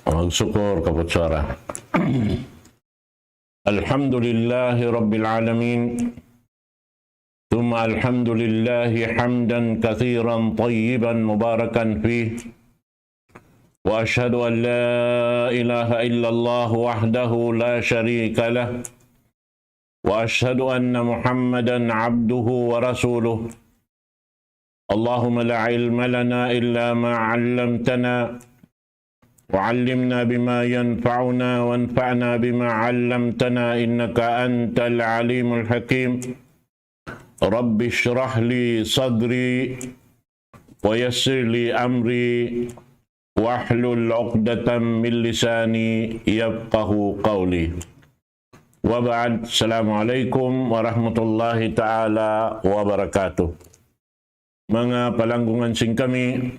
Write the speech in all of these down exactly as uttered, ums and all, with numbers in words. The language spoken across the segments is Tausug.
Magsukul, kaput suwara. الحمد لله رب العالمين. ثم الحمد لله حمدا كثيرا طيبا مباركا فيه. وأشهد أن لا إله إلا الله وحده لا شريك له. وأشهد أن محمدا عبده ورسوله. اللهم لا علم لنا إلا ما علمتنا، وعلمنا بما ينفعنا، وانفعنا بما علمتنا، إنك أنت العليم الحكيم. رب اشرح لي صدري، ويسر لي أمري، واحلل عقدة من لساني يفقه قولي. وبعد، السلام عليكم ورحمة الله تعالى وبركاته. Manga palanggungan sin kami,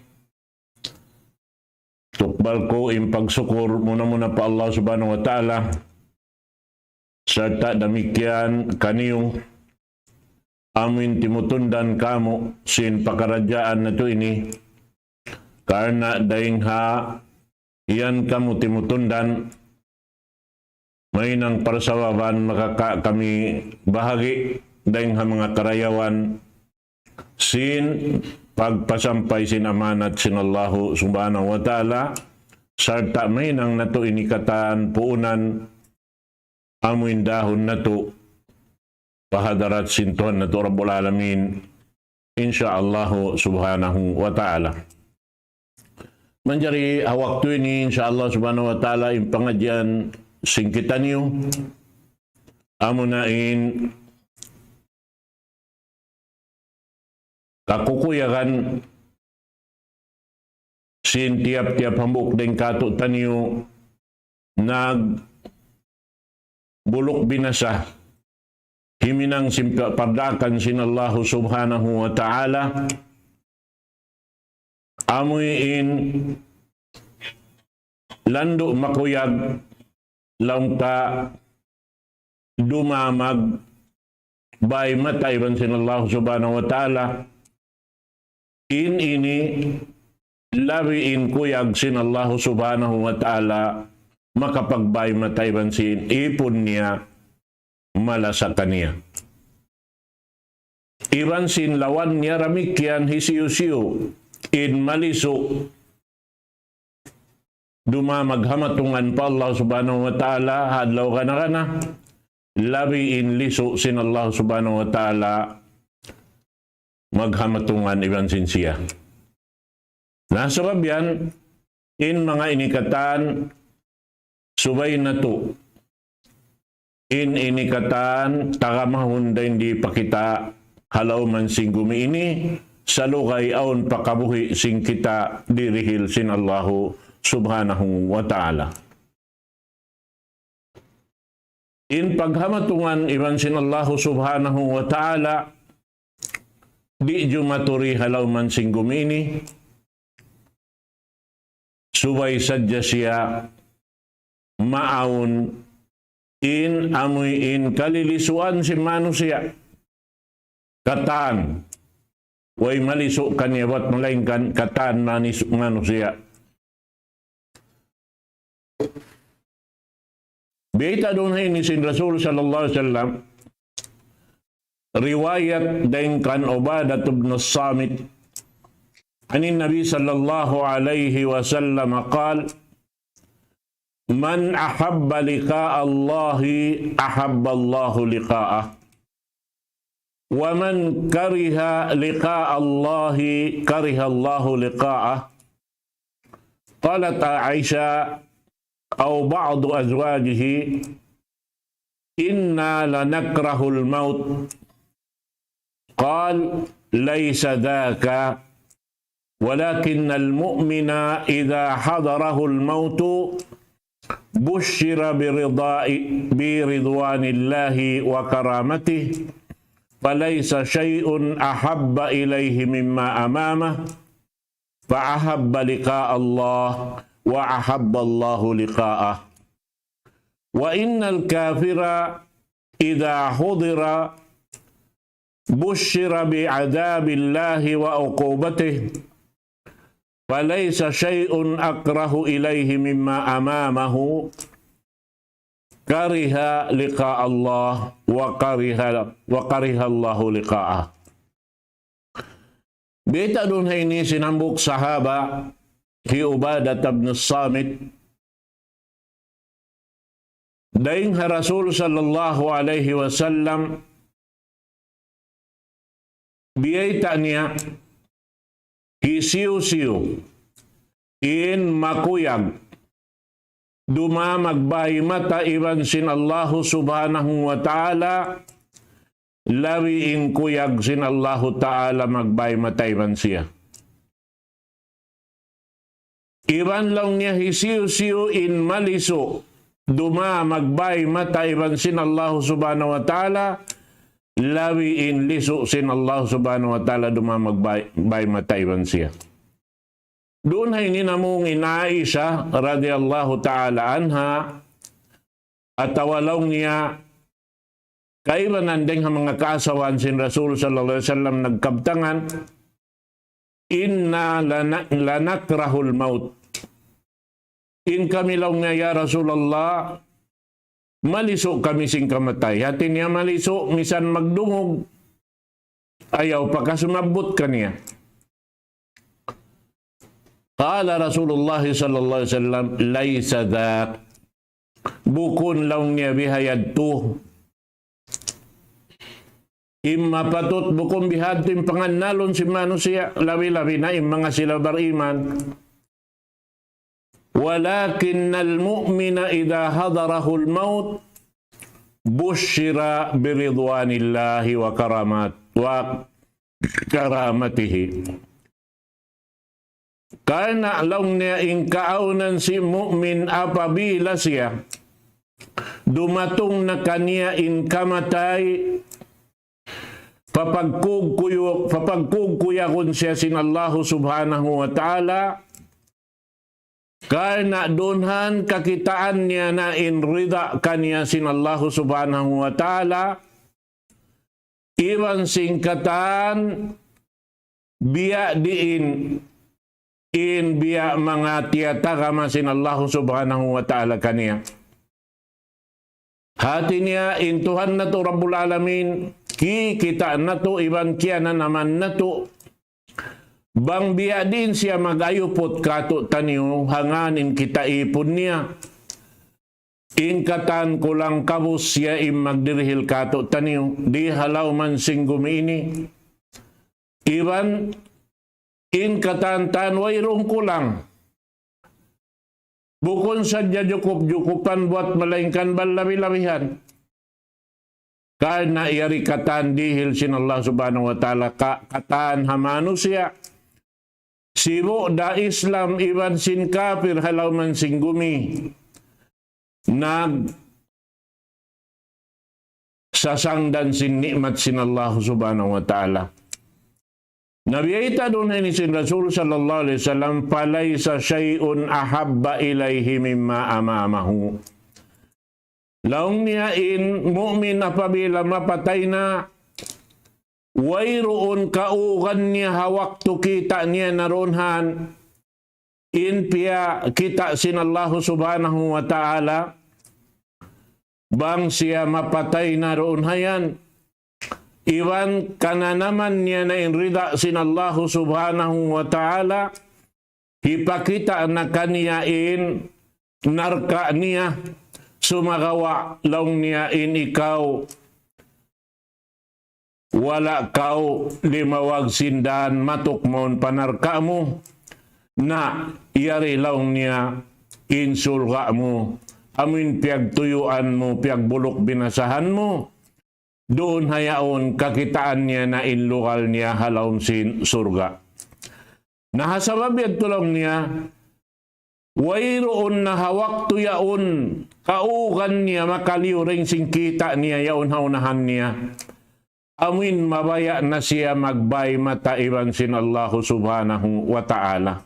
tukbal ku in pagsukul muna-muna pa Allah Subhanahu wa Ta'ala, sarta' damikkiyan kaniyu, amuin timutundan kamu sin pakaradjaan natu' ini, karna' dayn ha yan kamu timutundan, mahinang parsababan makaka-, kami bahagi' dayn ha manga karayawan sin pagpasampay sin amanat sin Allahu Subhanahu wa Ta'ala, sarta' mahinang natu' ini katan puunan amu in dahun natu' pa hadarat sin Tuhan natu' Rabbul Alamin, insya Allahu Subhanahu wa Ta'ala. Manjari ha waktu ini, insya Allah Subhanahu wa Ta'ala, in pangadjian sin kitaniyu, amuna in kakukuyagan sin tiyap-tiyap hambuuk dayn kātu'niyu nagbuluk binasa, himinang sin pa-, pardaakan sin Allahu Subhanahu wa Ta'ala, amuin landu' makuyag, laung ta dumamag, bay mata iban sin Allah Subhanahu wa Ta'ala. In ini labi in kuyag sin Allah Subhanahu wa Ta'ala, makapagbay mata iban sin ipun niya malasa kaniya. Iban sin lawan niya damikkiyan hisiyu-siyu in malisu' dumamag ha matungan pa Allah Subhanahu wa Ta'ala, ha adlaw kana-kana, labi in lisu' sin Allah Subhanahu wa Ta'ala magha matungan iban sin siya. Na sabab yan, in manga ini katan, subay natu' in ini katan, taga mahun dayn di pa kita ha lawm sin gumi ini, salugay awn pa kabuhi' sin kita dirihil sin Allahu Subhanahu wa Ta'ala. In paghamatungan iban sin Allahu Subhanahu wa Ta'ala, di' jumatu di ha lawm sin gumi ini, subay sadja siya maawn in amuin kalilisuan sin manusiya'. Katan, way malisu' kaniya bat malaingkan katan manis-, manusiya'. Biyayta' duun ha ini sin Rasul sallallahu alayhi wasallam, riwayat dayn kan Ubadah ibn Samit, عن النبي صلى الله عليه وسلم قال: من أحب لقاء الله أحب الله لقاءه، ومن كره لقاء الله كره الله لقاءه. قالت عائشة أو بعض أزواجه: إنا لنكره الموت. قال: ليس ذاك، ولكن المؤمن إذا حضره الموت بشر برضاء-، برضوان الله وكرامته، فليس شيء أحب إليه مما أمامه، فأحب لقاء الله وأحب الله لقاءه. وإن الكافر إذا حضر بشر بعذاب الله وعقوبته، فليس شيء أكره إليه مما أمامه كره لقاء الله وكره، وكره الله لقاءه. Biyayta' duun ha ini sin hambuuk sahaba, hi Ubadah ibn Samit, dayn ha Rasul sallallahu alayhi wasallam, biyayta' niya, hisiyu-siyu in makuyag duma magbay mata iban sin Allahu Subhanahu wa Ta'ala, labi in kuyag sin Allahu Ta'ala magbay mata iban siya. Iban laung niya hisiyu-siyu in malisu' duma magbay mata iban sin Allahu Subhanahu wa Ta'ala, labi in lisu' sin Allahu Subhanahu wa Ta'ala duma magbay, bay mata iban siya. Duun ha ini namung in Aisha radiyallahu ta'ala anha, atawa laung niya kaibanan dayn ha manga kaasawahan sin Rasul sallallahu alayhi wasallam nagkabtangan, إنا لن-، لنكره الموت. In kami laung niya, ya Rasulullah, malisu' kami sin kamatay. Hati niya malisu', misan magdungug, ayaw pa kasumabbut kaniya. قال رسول الله صلى الله عليه وسلم: ليس ذاك. Bukun laung niya biha yadtu. In mapatut bukun biha yadtu in pangannalun sin manusiya', labi-labi na in manga sila bariman. ولكن المؤمن إذا حضره الموت بشر برضوان الله وكرامات-، وكرامته. Karna' laung niya in kaawnan sin mu'min apabila siya dumatung na kaniya in kamatay, papagkugkuyu-, papagkugkuyagun siya sin Allahu Subhanahu wa Ta'ala, karna' duun han kakitaan niya na in rida kaniya sin Allahu Subhanahu wa Ta'ala, iban sin katan biya' diin in biya' manga tiyatagama sin Allahu Subhanahu wa Ta'ala kaniya. Hati niya in Tuhan natu' Rabbul Alamin, kikita' natu' iban kiyananaman natu', bang biya' diin siya mag-ayuput kātu'niyu, hangkan in kita ipun niya. In katan kulang kabus siya in magdirihil kātu'niyu, di ha lawm sin gumi ini. Iban in katan tan wayruun kulang. Bukun sadja jukup-jukupan buat malaingkan balabi-labihan. Karna' yari katan dihil sin Allah Subhanahu wa Ta'ala ka-, katan ha manusiya'. Sibu' da Islam iban sin kapir ha lawm sin gumi. Nag-, sasangdan sin ni'mat sin Allah Subhanahu wa Ta'ala. Na biyayta' duun ha ini sin Rasul sallallahu alayhi wasallam, فليس شيء أحب إليه مما أمامه. Laung niya in mu'min apabila mapatay na, wayruun kaugan niya ha waktu kita' niya na duun han, in piyakita' sin Allahu Subhanahu wa Ta'ala, bang siya mapatay na duun ha yan, iban kananaman niya na in rida sin Allahu Subhanahu wa Ta'ala, hipakita' na kaniya in narka' niya, sumagawa' laung niya in ikaw, wala' kaw limawag sin dan matuk mawn pa narka' mu, na yari laung niya in surga' mu, amu in piyagtuyuan mu, piyagbuluk binasahan mu, duun ha yaun kakitaan niya na in lugal niya ha lawm sin surga'. Na ha sabab yadtu laung niya, wayruun na ha waktu yaun kaugan niya makaliyu dayn sin kita' niya yaun ha unahan niya. Amuin mabaya' na siya magbay mata iban sin Allahu Subhanahu wa Ta'ala.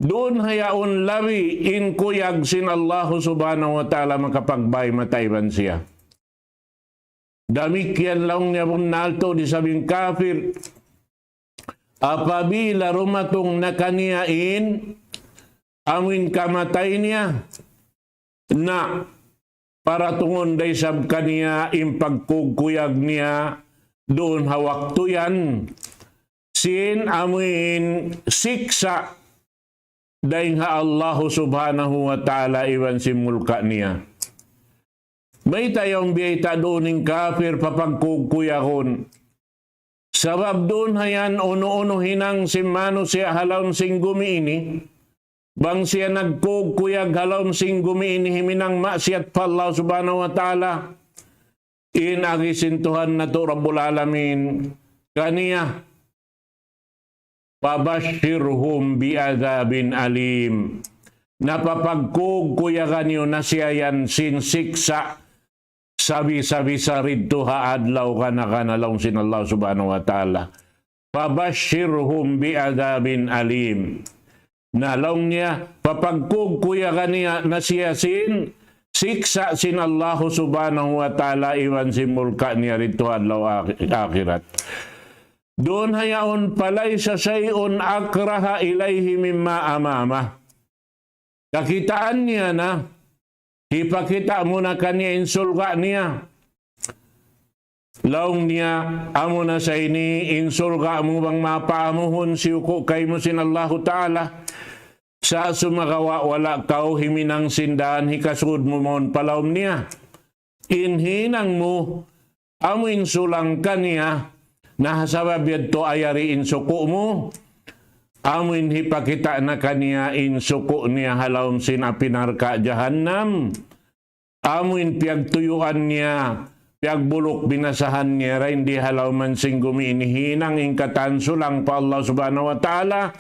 Duun ha yaun labi in kuyag sin Allahu Subhanahu wa Ta'ala makapagbay mata iban siya. Damikkiyan laung niya bunnal tuud isab in kapir. apabila dumatung na kaniya in amuin kamatay niya, na paratungun da isab kaniya in pagkugkuyag niya duun ha waktu yan sin amuin siksa' dayn ha Allahu Subhanahu wa Ta'ala iban sin mulka' niya. Mayta' yaun biyayta' duun in kafir papagkugkuyagun? Sabab duun ha yan unu-unu hinang sin manusiya' ha lawm sin gumi ini, bang siya nagkugkuyag ha lawm sin gumi ini himinang maksiyat pa Allah Subhanahu wa Ta'ala, in agi sin Tuhan natu' Rabbul Alamin kaniya, فبشرهم بعذاب أليم. Na papagkugkuyagan niyu na siya yan sin siksa' sabi-sabi sa didtu ha adlaw kana-kana laung sin Allah Subhanahu wa Ta'ala. فبشرهم بعذاب أليم. Na laung niya, papagkugkuyagan niya na siya sin siksa' sin Allah Subhanahu wa Ta'ala iban sin mulka' niya didtu ha adlaw akhi-, akhirat. Duun ha yaun, فليس شيء أكره إليه مما أمامه. Kakitaan niya na, hipakita' mu na kaniya in surga' niya. Laung niya, amuna sa ini in surga' mu bang mapaamuhun siyuku' kaymu sin Allahu Ta'ala. Sa' sumagawa' wala' kaw himinang sin dan hikasud mu mawn pa lawm niya. In hinang mu, amu in sulang kaniya, na ha sabab yadtu ayari in suku' mu, amu in hipakita' na kaniya in suku' niya ha lawm sin api narka' jahannam, amu in piyagtuyuan niya, piyagbuluk binasahan niya, dayn di ha lawm sin gumi ini hinang in katan sulang pa Allah Subhanahu wa Ta'ala,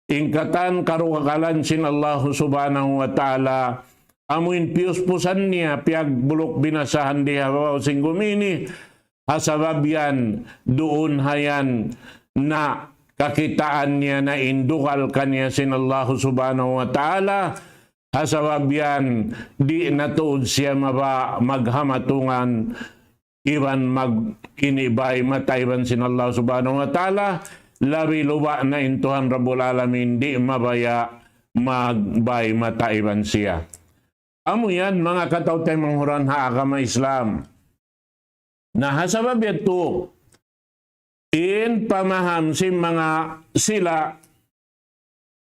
in katan karukalan sin Allah Subhanahu wa Ta'ala, amu in piyuspusan niya, piyagbuluk binasahan di ha babaw sin gumi ini, ha sabab yan, duun ha yan, na kakitaan niya na in dugal kaniya sin Allah Subhanahu wa Ta'ala, ha sabab yan, di' na tuud siya maba-, maghamatungan, iban mag-, ini bay mata iban sin Allah Subhanahu wa Ta'ala, labi luba na in Tuhan Rabbul Alamin, di' mabaya' magbay mata iban siya. Amu yan, manga kataw-taymanghuran ha agama Islam. Na ha sabab yadtu, in pamaham sin manga sila,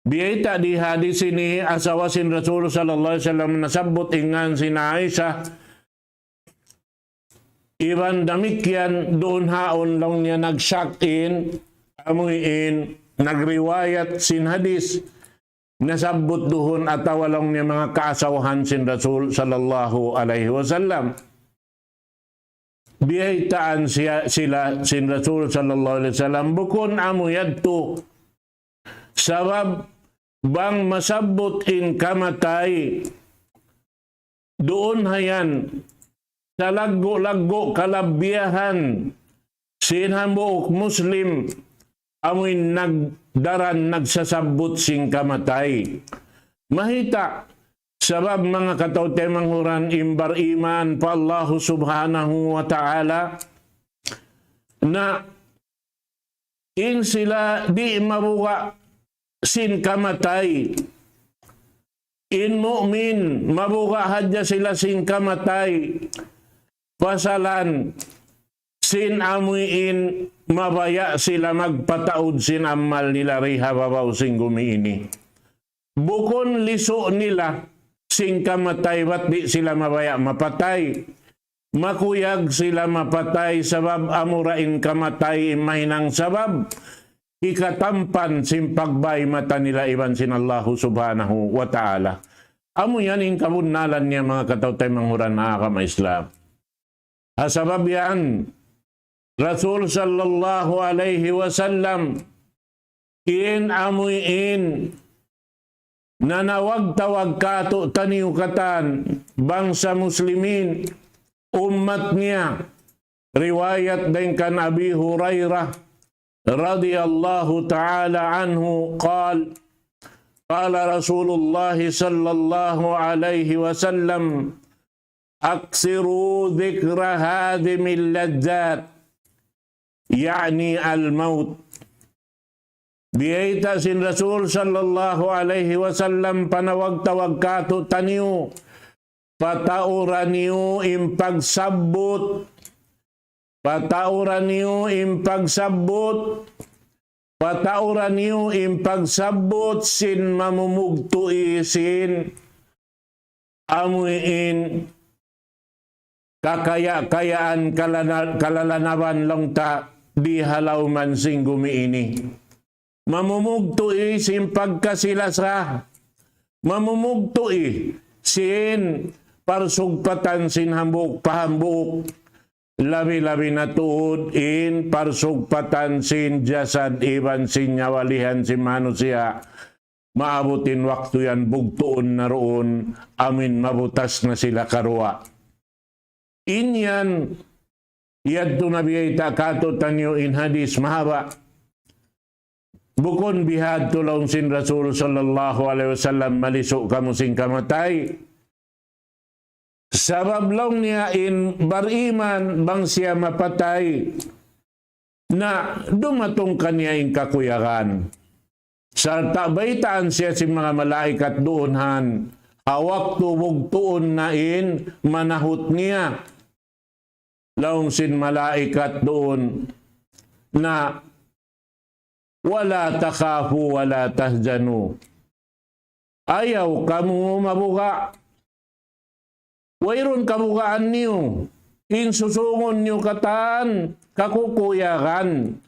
biyayta' di hadis ini asawa sin Rasul sallallahu alayhi wasallam nasabbut in ngan sin Aisha, iban damikkiyan duun haun laung niya nagshak in, amuin nagriwayat sin hadis, nasabbut duun atawa laung niya manga kaasawahan sin Rasul sallallahu alayhi wasallam. Biyaytaan siya, sila sin Rasul sallallahu alayhi wasallam, bukun amu yadtu. Sabab bang masabbut in kamatay, duun ha yan, salaggu'-laggu' kalabiyahan sin hambuuk Muslim, amuin nagdaran nagsasabbut sin kamatay. Mayta', sabab manga kataw-taymanghuran in bariman pa Allahu Subhanahu wa Ta'ala, na in sila di' mabuga' sin kamatay. In mu'min, mabuga' hadja sila sin kamatay. Pasalan sin amuin mabaya' sila magpataud sin amal nila di ha babaw sin gumi ini. Bukun lisu' nila sin kamatay, bat di' sila mabaya' mapatay. Makuyag sila mapatay sabab amura in kamatay in mahinang sabab hikatampan sin pagbay mata nila iban sin Allahu Subhanahu wa Ta'ala. Amu yan in kabunnalan niya, manga kataw-taymanghuran ha agama Islam. Ha sabab yan, Rasul sallallahu alayhi wasallam, in amuin nanawag-tawag kātu'niyu katan bangsa Muslimin, ummat niya, riwayat dayn kan Abi Hurairah radiyallahu ta'ala anhu, قال، قال رسول الله صلى الله عليه وسلم: أكثروا ذكر هاذم اللذات، يعني الموت. Biyayta' sin Rasul sallallahu alayhi wasallam panawag-tawag kātu'niyu, pataura niyu in pagsabbut, pataura niyu in pagsabbut, pataura niyu in pagsabbut sin mamumugtu'i sin amuin kakaya-kayaan kalana-, kalalanaban laung ta di ha lawm sin gumi ini. Mamumugtu'i sin pagkasi-lasa, mamumugtu'i sin parsugpatan sin hambuuk pa hambuuk, labi-labi na tuud in parsugpatan sin jasad iban sin nyawalihan sin manusiya'. Maabut in waktu yan bugtuun na duun, amuin mabutas na sila karuwa. In yan, yadtu na biyayta' kātu'niyu in hadis mahaba'. Bukun bihadtu laung sin Rasul sallallahu alayhi wasallam, malisu' kamu sin kamatay. Sabab laung niya in bariman bang siya mapatay, na dumatung kaniya in kakuyagan. Sarta' baytaan siya sin manga malaikat duun han, ha waktu bugtuun na in manahut niya. Laung sin malaikat duun na, ولا تخافوا ولا تحزنوا. Ayaw kamu mabuga'. Wayruun kabugaan niyu. In susungun niyu katan kakukuyagan.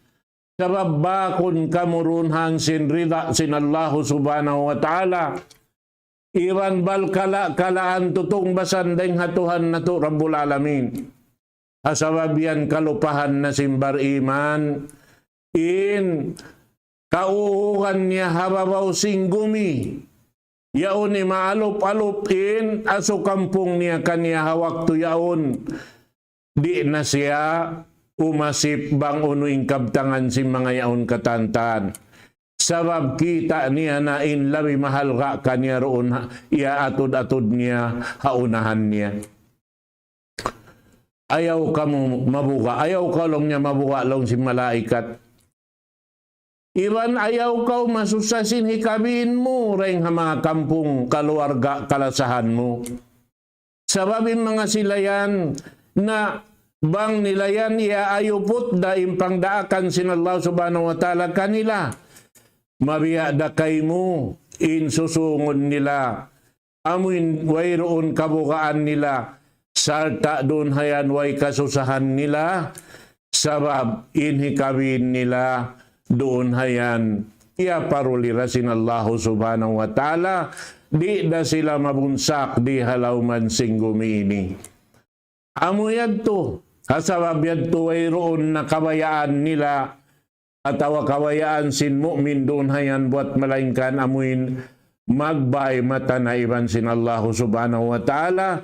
Sabab bakun kamu duun han sin rida sin Allahu Subhanahu wa Ta'ala. Iban bal kala-kalaan tutungbasan dayn ha Tuhan natu' Rabbul Alamin. Ha sabab yan kalupahan na sin bariman in kauugan niya ha babaw sin gumi. Yaun in maalup-alup in asukampung niya kaniya ha waktu yaun. Di' na siya umasip bang unu in kabtangan sin manga yaun katantan. Sabab kita' niya na in labi mahalga' kaniya duun ha, iyaatud-atud niya ha unahan niya. Ayaw kamu mabuga', ayaw kaw laung niya mabuga' laung sin malaikat. Iban ayaw kaw masusa sin hikabin mu, dayn ha manga kampung, kaluarga, kalasahan mu. Sabab in manga sila yan na bang nila yan iyaayuput da in pangdaakan sin Allah Subhanahu wa Ta'ala kanila. Mabiya' da kaymu in susungun nila. Amuin wayruun kabugaan nila. Sarta' duun ha yan way kasusahan nila. Sabab in hikabin nila duun ha yan iyaparuli da sin Allahu Subhanahu wa Ta'ala, di' da sila mabunsak di ha lawm sin gumi ini. Amu yadtu, ha sabab yadtu wayruun na kabayaan nila, atawa kabayaan sin mu'min duun ha yan buwat malaingkan amuin magbay mata na iban sin Allahu Subhanahu wa Ta'ala,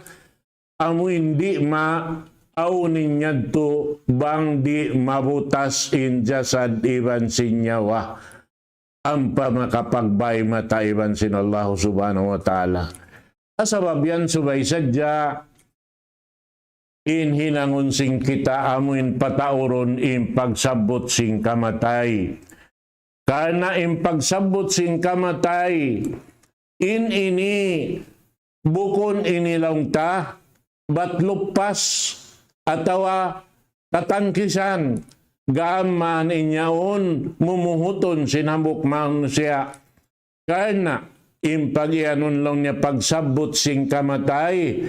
amuin di' ma-, awn in yadtu bang di' mabutas in jasad iban sin nyawa. Ampa makapagbay mata iban sin Allahu Subhanahu wa Ta'ala. Ha sabab yan subay sadja in hinangun sin kita amuin pataurun in pagsabbut sin kamatay. Karna' in pagsabbut sin kamatay, in ini bukun ini laung ta, bat lupas atawa katangkisan, gam man in yaun mumuhutun sin hambuuk manusiya'. Karna' in pag-iyanun laung niya pagsabbut sin kamatay,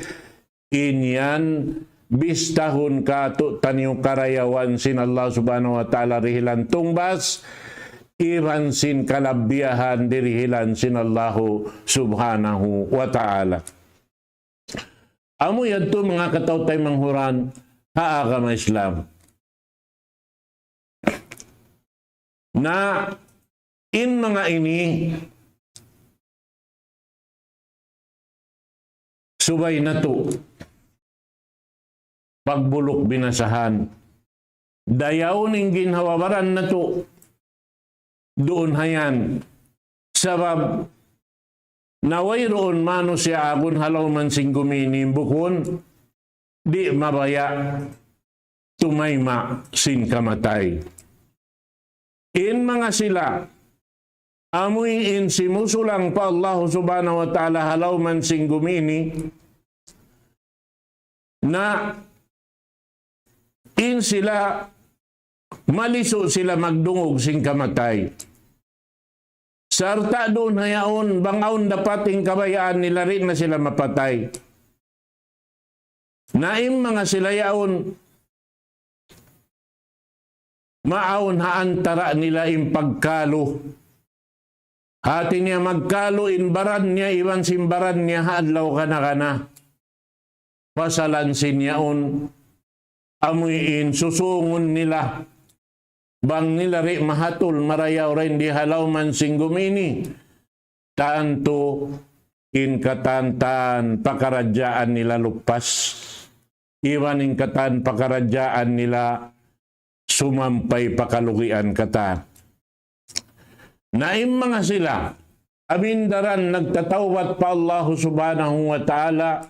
in yan bistahun kātu'niyu karayawan sin Allah Subhanahu wa Ta'ala dihilan tungbas, iban sin kalabbiyahan dirihilan sin Allahu Subhanahu wa Ta'ala. Amu yadtu manga kataw-taymanghuran ha agama Islam. Na in manga ini subay natu' pagbuluk binasahan. Dayaw in ginhawa-baran natu' duun ha yan. Sabab na wayruun manusiya' agun ha lawm sin gumi ini bukun di' mabaya' tumayma' sin kamatay. In manga sila amuin simusulang pa Allah Subhanahu wa Ta'ala ha lawm sin gumi ini, na in sila malisu' sila magdungug sin kamatay. Sarta' duun hayaun, bang awn dapat in kabayaan nila, di' na sila mapatay. Na in manga sila yaun, maawn ha antara' nila in pagkalu. Hati niya magkalu in baran niya iban sin baran niya ha adlaw kana-kana. Pasalan sin yaun, amuin susungun nila. Bang nila di' mahatul marayaw dayn di ha lawm sin gumi ini, tantu in katan-katan pakaradjaan nila lupas. Iban in katan pakaradjaan nila sumampay pa kalugian katan. Na in manga sila, amin daran nagtatawbat pa Allah Subhanahu wa Ta'ala,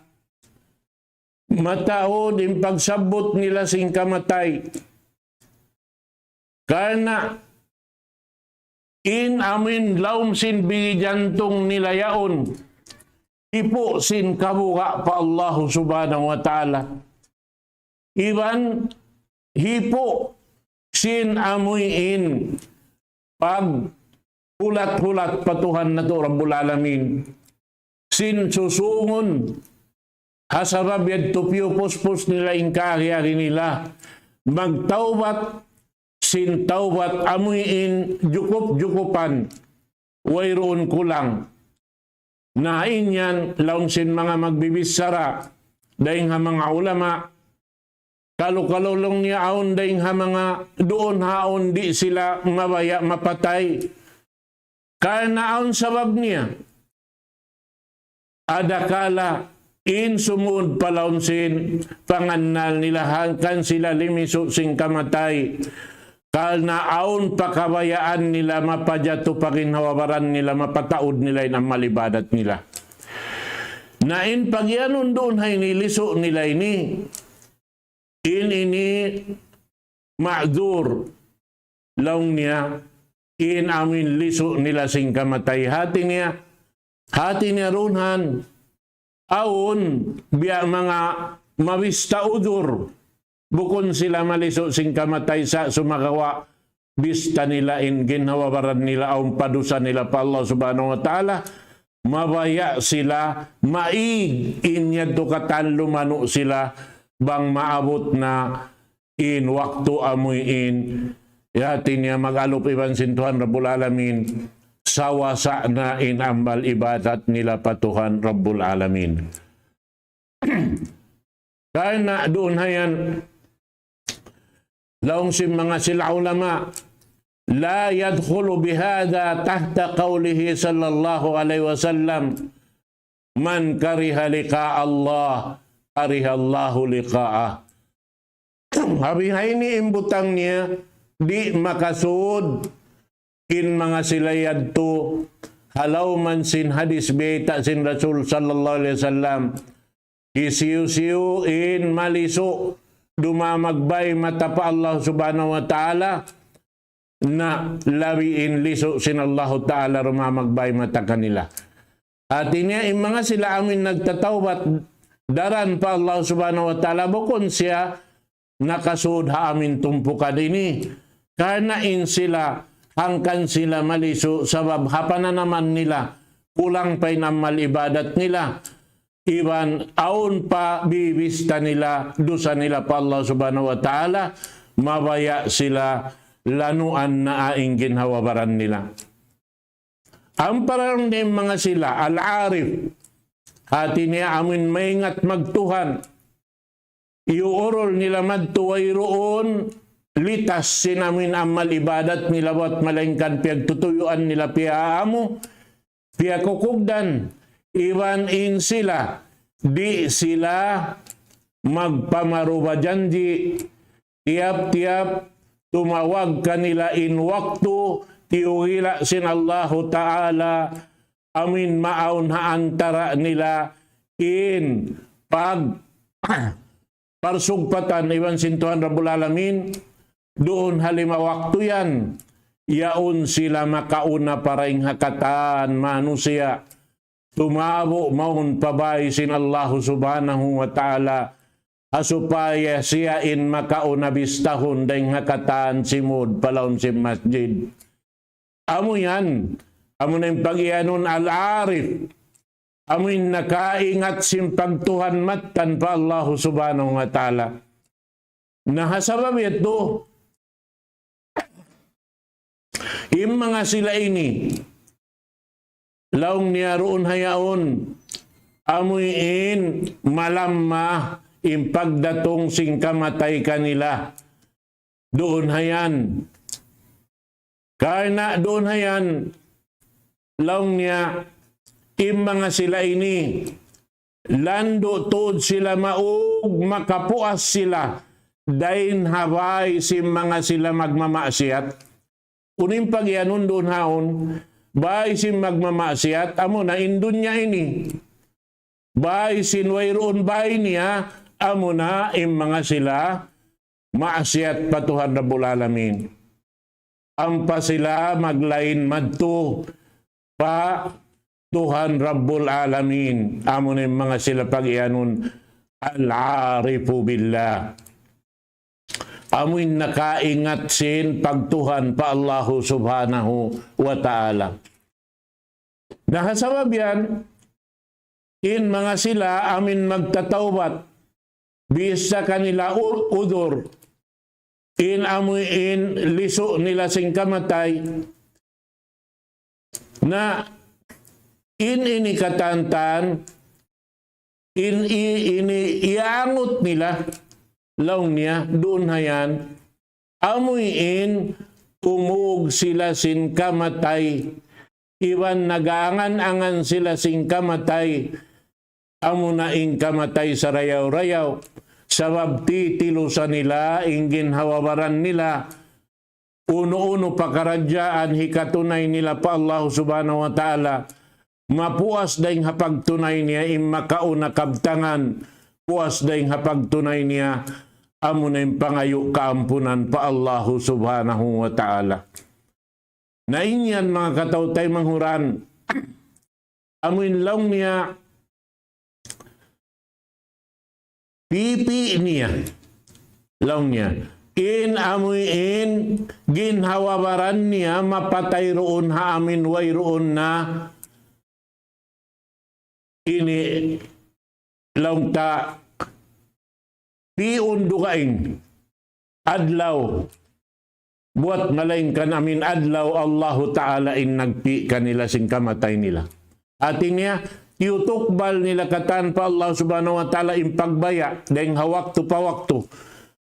mataud in pagsabbut nila sin kamatay. Karna' in amin lawm sin bigi jantung nila yaun, hipu' sin kabuga' pa Allah Subhanahu wa Ta'ala. Iban hipu' sin amuin paghulat-hulat pa Tuhan natu' Rabbul Alamin. Sin susungun, ha sabab yadtu piyupuspus nila in kaagi-agi nila. Magtawbat, sin tawbat amuin jukup-jukupan, wayruun kulang. Na in yan, laung sin manga magbibichara, dayn ha manga ulama, kalu-kalu laung niya awn dayn ha manga duun ha awn di' sila mabaya' mapatay. Karna' awn sabab niya. Adakala in sumud pa laung sin pangannal nila hangkan sila limisu' sin kamatay. Karna' awn pa kabayaan nila mapajatu pa ginhawa-baran nila, mapataud nila in amal ibadat nila. Na in pagiyanun duun ha ini lisu' nila ini, in ini ma'zur, laung niya, in amin lisu' nila sin kamatay. Hati niya, hati niya duun han, awn biya' manga mabista uzur, bukun sila malisu' sin kamatay sa' sumagawa' bista nila in ginhawa-baran nila awn pa dusa nila pa Allah Subhanahu wa Ta'ala, mabaya' sila maig in yadtu katan lumanu' sila bang maabut na in waktu amuin, hati niya mag-alup iban sin Tuhan Rabbul Alamin, sawasa na in amal ibadat nila pa Tuhan Rabbul Alamin. Karna' duun ha yan, laung sin manga sila ulama, لا يدخل بهذا تحت قوله صلى الله عليه وسلم: من كره لقاء الله كره الله لقاءه. Abi ha ini in butang niya, di' makasud in manga sila yadtu ha lawm sin hadis bayta' sin Rasul sallallahu alayhi wasallam. Hisiyu-siyu in malisu' dumamagbay mata pa Allah Subhanahu wa Ta'ala, na labi in lisu' sin Allahu Ta'ala dumamagbay mata kanila. Hati niya, in manga sila amin nagtatawbat daran pa Allah Subhanahu wa Ta'ala, bukun siya nakasud ha amin tumpukan ini. Karna' in sila, hangkan sila malisu', sabab ha pananaman nila, kulang pa in amal ibadat nila. Iban awn pa bibista nila, dusa nila pa Allah Subhanahu wa Ta'ala, mabaya' sila lanuan na in ginhawa-baran nila. Ampa daran in manga sila, al-arif, hati niya amin maingat magtuhan, iyuurul nila madtu wayruun litas sin amin amal ibadat nila buat malaingkan piyagtutuyuan nila piyaamu, piyakukugdan, iban in sila, di' sila magpamaruba janji', tiyap-tiyap tumawag kanila in waktu, tiyugila sin Allahu Ta'ala, amin maawn ha antara' nila in pag parsugpatan iban sin Tuhan Rabbul Alamin, duun ha lima waktu yan, yaun sila makauna pa dayn ha katan manusiya', tumabu' mawn pa bay sin Allahu Subhanahu wa Ta'ala, ha supaya siya in makauna bistahun dayn ha katan simud pa lawm sin masjid. Amu yan, amu na in pag-iyanun al-arif, amu in nakaingat sin pagtuhan mattan pa Allahu Subhanahu wa Ta'ala. Na ha sabab yadtu, in manga sila ini, laung niya duun ha yaun, amu in malamma in pagdatung sin kamatay kanila. Duun ha yan. Karna' duun ha yan, laung niya, in manga sila ini, landu' tuud sila maug makapuas sila dayn ha bay sin manga sila magmamaksiyat. Unu in pag-iyanun duun ha yaun, bay sin magmamaksiyat, amu na in dunya ini. Bay sin wayruun bay niya, amu na in manga sila maksiyat pa Tuhan Rabbul Alamin. Ampa sila maglain madtu pa Tuhan Rabbul Alamin. Amu na in manga sila pag-iyanun al-arifu billah. Amu in nakaingat sin pagtuhan pa Allahu Subhanahu wa Ta'ala. Na ha sabab yan, in manga sila amu in magtatawbat, biya' kanila u-, udhur, in amu in lisu' nila sin kamatay, na in ini katantan, in i-, ini iyangut nila, laung niya, duun ha yan, amu in umug sila sin kamatay, iban nag-aangan-angan sila sin kamatay, amu na in kamatay sarayaw-rayaw, sabab titilusan nila in ginhawa-baran nila, unu-unu pakaradjaan hikatunay nila pa Allah Subhanahu wa Ta'ala, mapuas dayng ha pagtunay niya in makauna kabtangan, puas dayng ha pagtunay niya, amu na in pangayu' kaampunan pa Allah Subhanahu wa Ta'ala. Na in yan, manga kataw-taymanghuran, amu in laung niya, pipi' niya, laung niya, in amu in ginhawa-baran niya mapatay duun ha amu in wayruun na ini, laung ta, pi'un dugaing adlaw, buwat malaingkan amu in adlaw Allahu Ta'ala in nagpi' kanila sin kamatay nila. Hati niya, tiyutukbal nila katan pa Allah Subhanahu wa Ta'ala in pagbaya', dayng ha waktu pa waktu.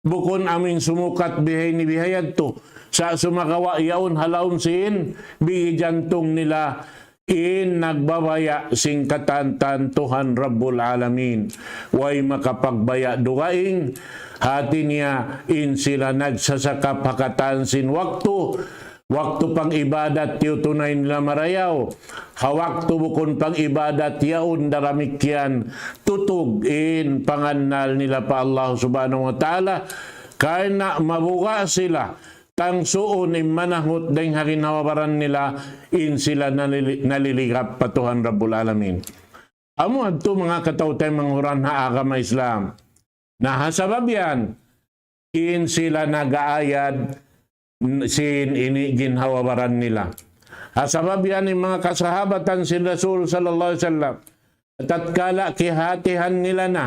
Bukun amu in sumukat bihaini bihayadtu. Sa' sumagawa' yaun ha lawm sin bigi jantung nila in nagbabaya' sin katantan Tuhan Rabbul Alamin. Way makapagbaya' dugaing, hati niya in sila nagsasakap ha katan sin waktu, waktu pag-ibadat tiyutunay nila marayaw, ha waktu bukun pag-ibadat yaun damikkiyan tutug in pangannal nila pa Allah Subhanahu wa Ta'ala, karna' mabuga' sila, tangsuun in manahut dayng ha ginhawa-baran nila, in sila nalili-, naliligap pa Tuhan Rabbul Alamin. Amu yadtu, manga kataw-taymanghuran ha agama Islam. Na ha sabab yan, in sila nag-aayad sin ini ginhawa-baran nila. Ha sabab yan, in manga kasahabatan sin Rasul sallallahu alayhi wasallam, tatkala kiyahatihan nila na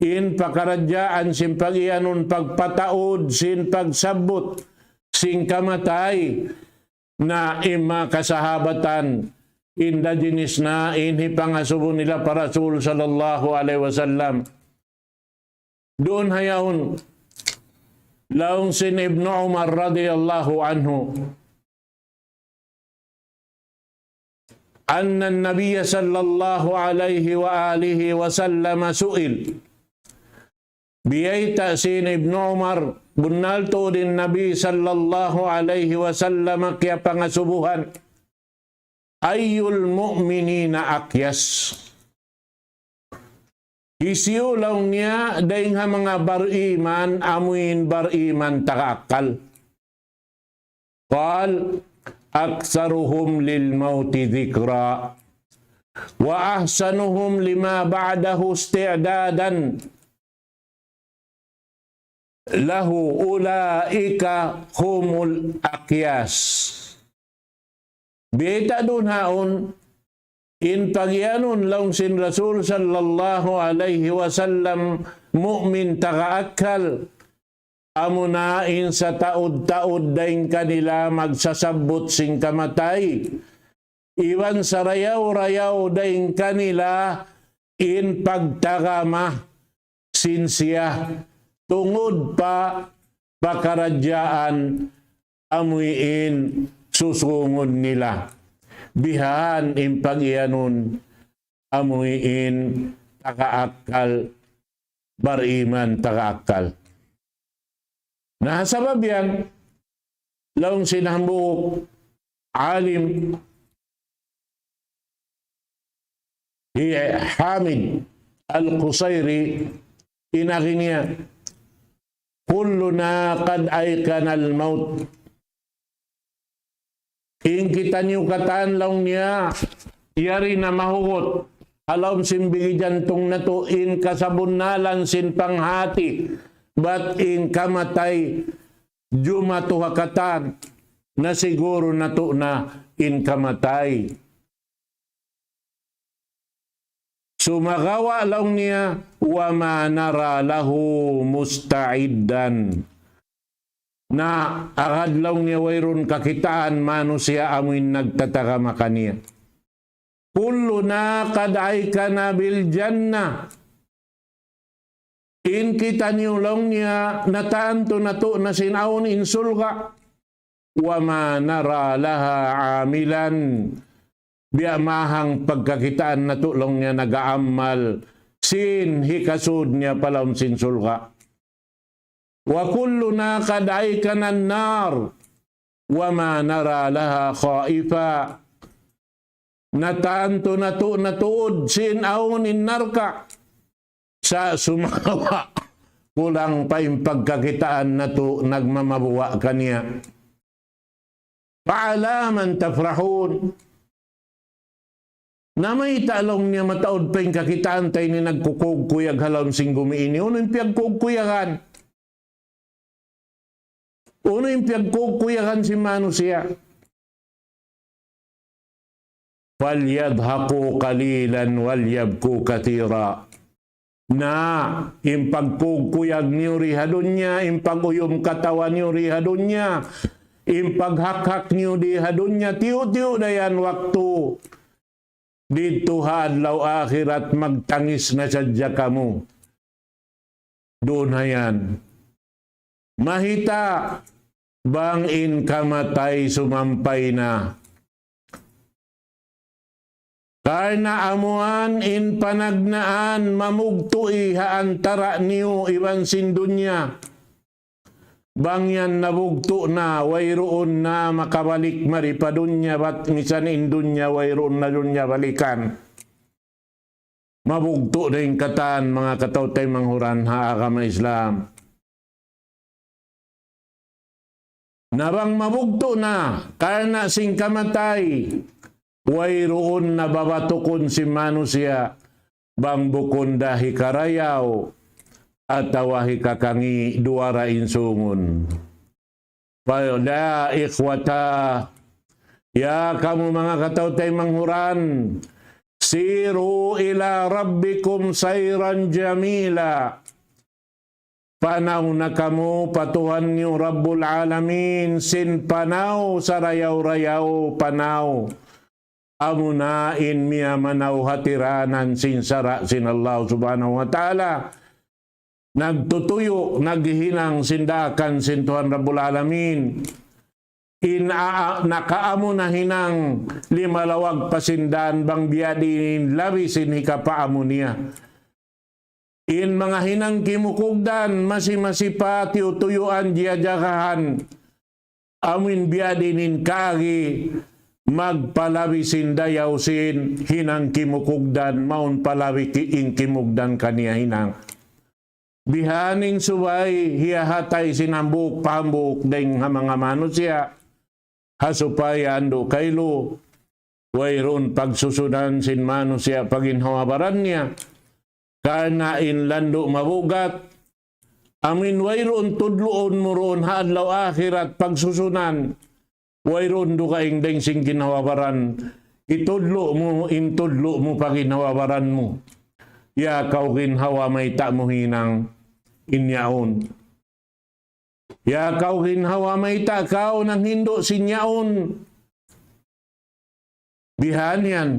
in pakaradjaan sin pag-iyanun, pagpataud sin pagsabbut sin kamatay, na in manga kasahabatan, in da jinis na in hipangasubu nila pa Rasul sallallahu alayhi wasallam. Duun ha yaun, laung sin Ibnu Umar radiyallahu anhu, أن النبي صلى الله عليه وآله وسلم سئل. Biyayta' sin Ibnu Umar, bunnal tuud in Nabi sallallahu alayhi wasallam kiyapangasubuhan, أي المؤمنين أكيس؟ Hisiyu laung niya dayng ha manga bariman, amuin bariman taga akkal? قال: أكثرهم للموت ذكرا وأحسنهم لما بعده استعدادا له أولئك هم الأكياس. Biyayta' duun haun, in pagiyanun laung sin Rasul sallallahu alayhi wasallam mu'min taga akkal, amuna in sataud-taud dayn kanila magsasabbut sin kamatay, iban sarayaw-rayaw dayn kanila in pagtagama sin siya tungud pa pakaradjaan amuin susungun nila. Bihan in pagiyanun amuin taga akkal, bariman taga akkal. Na sabab yan, laung sin hambuuk alim, hi Hamid Al-Qusairi, in agi niya, كلنا قد أيقن الموت. In kitaniyu katan laung niya, yari na mahugut ha lawm sin bigi jantung natu' in kasabunnalan sin panghati, bat in kamatay jumatu ha katan, na siguru natu' na in kamatay. Sumagawa' laung niya, وما نرى له مستعدا. Na agad laung niya wayruun kakitaan manusiya' amuin nagtatagama kaniya. كلنا قد أيقن بالجنة. In kitaniyu laung niya natantu natu' na sin awn in surga'. وما نرى لها عاملا. Biya' mahang pagkakitaan natu' laung niya nag-aamal sin hikasud niya pa lawm sin surga'. وكلنا قد أيقن النار وما نرى لها خائفا. Natantu natu' na tuud sin awn in narka'. Sa' sumagawa', kulang pa in pagkakitaan natu' nagmamabuga' kaniya. فعلى ما تفرحون. Na mayta' laung niya mataud pa in kakitaan ta ini nagkukuyag-kuyag ha lawm sin gumi ini. Unu in piyagkuyag-kuyagan? Unu in piyagkuyag-kuyagan sin manusiya'? فليضحكوا قليلا وليبكوا كثيرا. Na, in pagkuyag-kuyag niyu di ha dunya, in pag-uyum-katawa niyu di ha dunya, in paghakhak niyu di ha dunya, tiyu'-tiyu' da yan waktu didtu ha adlaw akhirat magtangis na sadja kamu. Duun ha yan. Mahita' bang in kamatay sumampay na. Karna' amuan in panagnaan mamugtu'i ha antara' niyu iban sin dunya. Bang yan nabugtu' na, wayruun na makabalik mari pa dunya, bat misan in dunya, wayruun na dunya balikan. Mabugtu' na in katan, manga kataw-taymanghuran ha agama Islam. Na bang mabugtu' na, karna' sin kamatay, wayruun na babatukun sin manusiya', bang bukun da hikarayaw, atawa hikakangi' duwa ra in sungun. Fa ya ikhwata, ya kamu manga kataw-taymanghuran, سيروا إلى ربكم سيرا جميلا. Panaw na kamu pa Tuhan niyu Rabbul Alamin, sin panaw sarayaw-rayaw panaw. Amuna in miyamanaw hatiranan sin sara' sin Allah Subhanahu wa Ta'ala. Nagtutuyu', naghihinang sin daakan sin Tuhan Rabbul Alamin. In a-, nakaamuna hinang limalawag pa sin dan bang biyadiin labi sin hikapaamu niya. In manga hinang kimukugdan, masi-masi pa tiyutuyuan jiyajagahan. Amuin biyadiin in kaagi magpalabi sin dayaw sin hinang kimukugdan, mawn palabi ki-, in kimugdan kaniya hinang. Bihaning subay hiyahatay sin hambuuk pa hambuuk dayng ha manga manusiya'. ha supaya andu' kailu, wayruun pagsusunan sin manusiya' pa ginhawa-baran niya, karna' in landu' mabugat, amin wayruun tudluun mu duun ha adlaw akhirat pagsusunan, wayruun dugaing dayn sin ginhawa-baran, itudlu' mu, in tudlu' mu pa ginhawa-baran mu. Ya kaw ginhawa, mayta' mu hinang in yaun? Ya kaw ginhawa, mayta' kaw nanghindu' sin yaun? Bihan yan,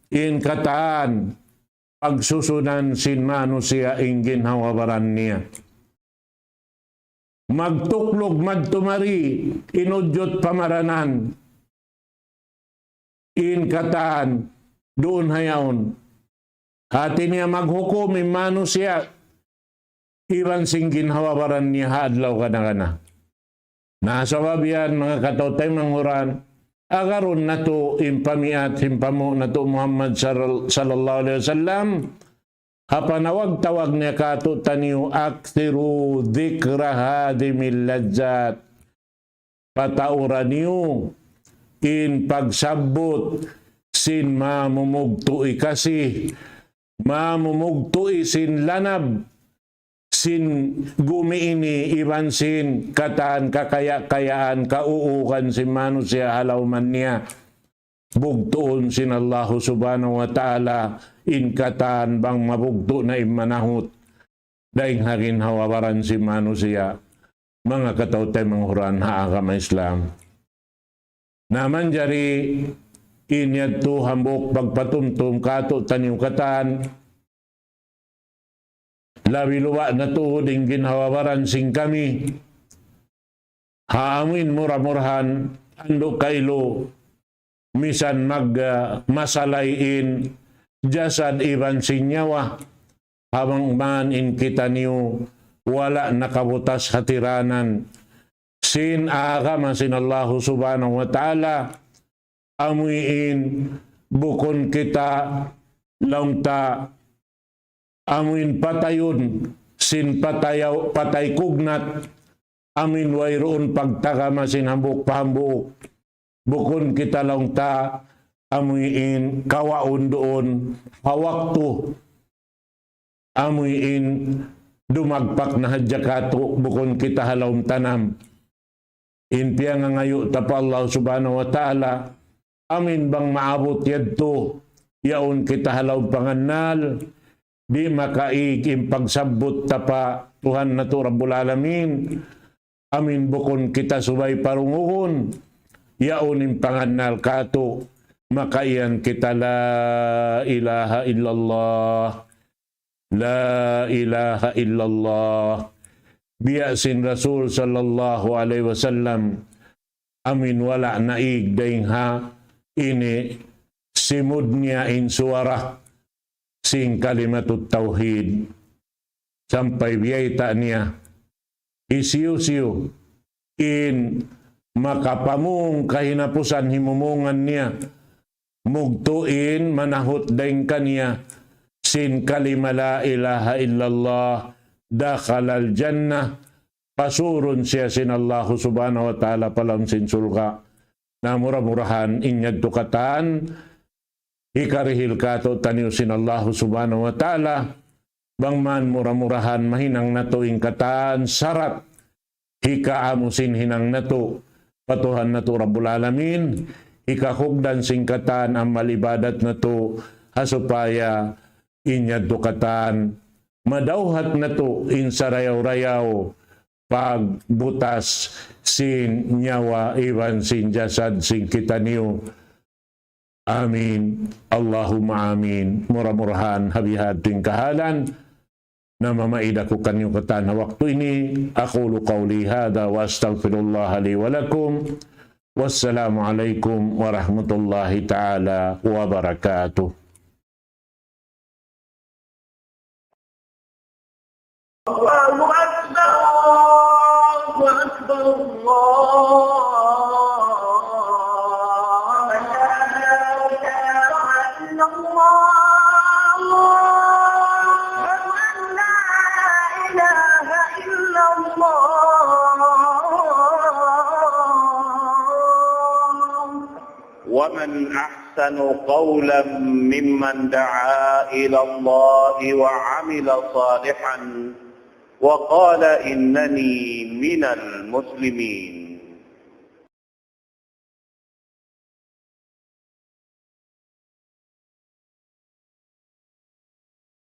in katan pagsusunan sin manusiya' in ginhawa-baran niya. Magtuklug madtu mari in udjut pamaranan. In katan duun ha yaun. Hati niya maghukum in manusiya' iban sin ginhawa-baran niya ha adlaw kana-kana. Na sabab yan, manga kataw-taymanghuran, agarun natu' in pamiat sin himpamung natu' Muhammad sal-, sallallahu alayhi wasallam, ha panawag-tawag niya kātu'niyu, أكثروا ذكر هاذم اللذات. Pataura niyu in pagsabbut sin mamumugtu' kasi, mamumugtu' sin lanab, sin gumi ini iban sin katan kakaya-kayaan, kauugan sin manusiya' ha lawm niya. Bugtuun sin Allahu Subhanahu wa Ta'ala in katan bang mabugtu' na in manahut dayn ha ginhawa-baran sin manusiya', manga kataw-taymanghuran ha agama Islam. Na manjari in yadtu hambuuk pagpatumtum kātu'niyu katan, labi luba' na tuud in ginhawa-baran sin kami. Ha amuin mura-murahan, andu' kailu, misan mag, ah, masalay in jasad iban sin nyawa, ha bang man in kitaniyu wala' nakabutas hatiranan sin agama sin Allahu Subhanahu wa Ta'ala, amuin bukun kita laung ta, amuin patayun sin patayaw, patay kugnat, amuin wayruun pagtagama sin hambuuk pa hambuuk. Bukun kita laung ta, amuin kawaun duun ha waktu, amuin dumagpak na hadja kātu', bukun kita ha lawm tanam. In piyangangayu' ta pa Allah Subhanahu wa Ta'ala, amuin bang maabut yadtu, yaun kita ha lawm pangannal, di' makaig in pagsabbut ta pa Tuhan natu' Rabbul Alamin, amuin bukun kita subay parungugun, yaun in pangannal kātu', makaiyan kita لا إله إلا الله. لا إله إلا الله. Biya' sin Rasul sallallahu alayhi wasallam, amuin wala' naig dayn ha ini simud niya in suwara sin kalimatut tawhid. Sampay biyayta' niya hisiyu-siyu in makapamung kahinapusan himumungan niya, mugtu' in manahut dayn kaniya sin kalima لا إله إلا الله دخل الجنة, pasurun siya sin Allahu Subhanahu wa Ta'ala pa lawm sin surga'. Na mura-murahan in yadtu katan hikarihil kātu'niyu sin Allahu Subhanahu wa Ta'ala, bang man mura-murahan mahinang natu' in katan sarat hikaamu sin hinang natu' pa Tuhan natu' Rabbul Alamin, hikakugdan sin katan amal ibadat natu', ha supaya in yadtu katan madawhat natu' in sarayaw-rayaw pagbutas sin nyawa iban sin jasad sin kitaniyu. Amin. Allahumma amin. Mura-murahan ha bihadtu in kahalan, namamaid aku kaniyu katan ha waktu ini. أقول قولي هذا وأستغفر الله لي ولكم. والسلام عليكم ورحمة الله تعالى وبركاته. الله أكبر، الله أكبر، الله أكبر. أشهد أن لا إله إلا الله. أشهد أن لا إله إلا الله. ومن أحسن قولا ممن دعا إلى الله وعمل صالحا وقال إنني من المسلمين.